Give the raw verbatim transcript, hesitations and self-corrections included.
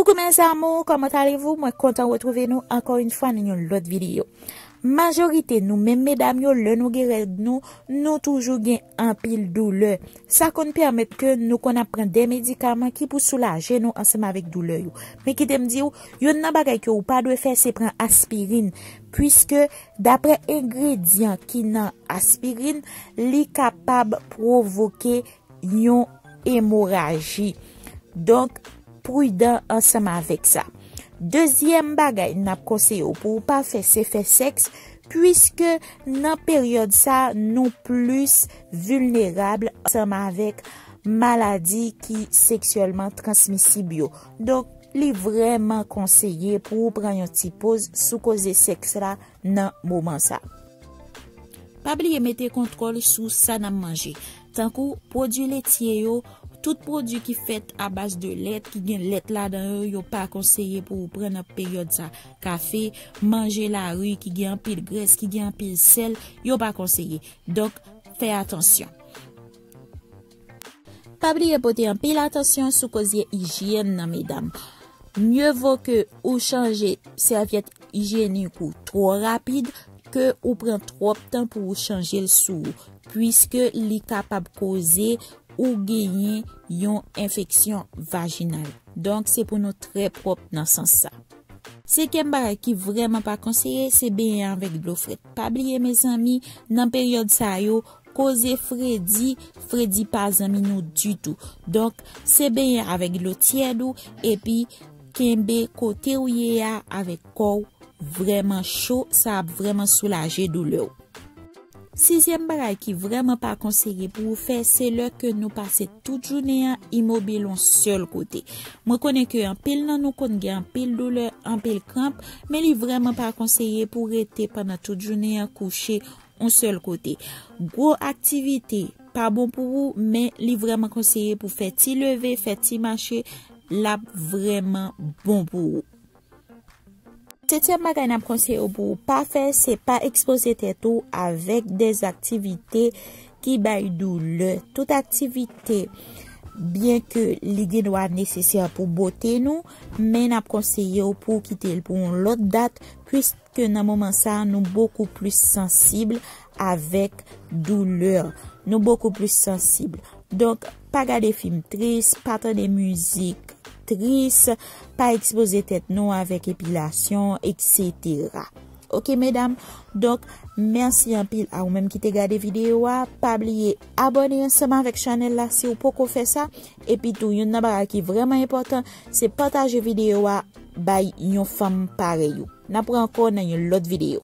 Coucou mes amours, comment allez-vous? Mwen kontan retwouve nou ankò yon fwa nan yon lòt videyo. Majorite nou, menm medam yo, lè nou gen règ nou, nou toujou gen anpil doulè. Sa konn pèmèt ke nou konn ap pran de medikaman ki pou soulaje nou ansanm avèk doulè yo. Men kite m di w, youn nan bagay ke ou pa dwe fè, se pran aspirin, puiske daprè engredyan ki nan aspirin, li kapab pwovoke yon emoraji. Donk, pridan ansanm avèk sa. Dezyèm bagay n ap konseye w pou w pa fè, se fè sèks, puiske nan peryòd sa, nou plis vilnerab ansanm avèk maladi ki seksyèlman transmisib yo. Donk, li vrèman konseye pou w pran yon ti poz sou koze sèks la nan moman sa. Pa bliye mete kontwòl sou sa n ap manje, tankou pwodui letye yo, tout pwodui ki fèt a baz de lèt, ki gen lèt ladan yo, yo pa konseye pou w pran nan peryòd sa. Kafe, manje lari ki gen anpil grès, ki gen anpil sèl, yo pa konseye. Donk, fè atansyon. Pa bliye pote anpil atansyon sou koze ijyèn nan, medam. Mye vo ke ou chanje sèvyèt ijyenik ou twò rapid, ke ou pran twòp tan pou ou chanje l sou ou, puiske li kapab koze ou genyen yon enfeksyon vajinal. Donk, se pou nou trè pwòp nan sans sa. Senkyèm bagay ki vrèman pa konseye, se benyen avèk dlo frèt. Pa bliye, mezanmi, nan peryòd sa yo, koze fredi, fredi pa zanmi nou ditou. Donk, se benyen avèk dlo tyèd ou, epi kenbe kote ou ye a avèk kò w vrèman cho, sa ap vrèman soulaje doulè w. Sizyèm bagay ki vrèman pa konseye pou ou fè, se lè ke nou pase tout jounen an imobil yon sèl kote. Mwen konnen ke anpil nan nou konn gen anpil doulè, anpil kranp, men li vrèman pa konseye pou rete pandan tout jounen an kouche yon sèl kote. Gwo aktivite pa bon pou ou, men li vrèman konseye pou fè ti leve, fè ti mache, l ap vrèman bon pou ou. Setyèm bagay n ap konseye w pou w pa fè, se pa ekspoze tèt ou avèk de aktivite ki bay doulè. Tout aktivite, byenke li gen dwa nesesè pou bote nou, men n ap konseye w pou w kite l pou yon lòt dat, puiske nan moman sa a, nou bokou plis sansib avèk doulè. Nou bokou plis sansib. Donk, pa gade fim tris, pa tande mizik tris, pa ekspoze tèt nou avèk epilasyon, etsetera. Oke, medam? Donk, mèsi anpil a ou menm ki te gade videyo a. Pa bliye abòne ansanm avèk chanèl la si w poko fè sa. Epi tou, youn nan bagay ki vrèman enpòtan, se pataje videyo a bay yon fanm parèy ou. N ap wè ankò nan yon lòt videyo.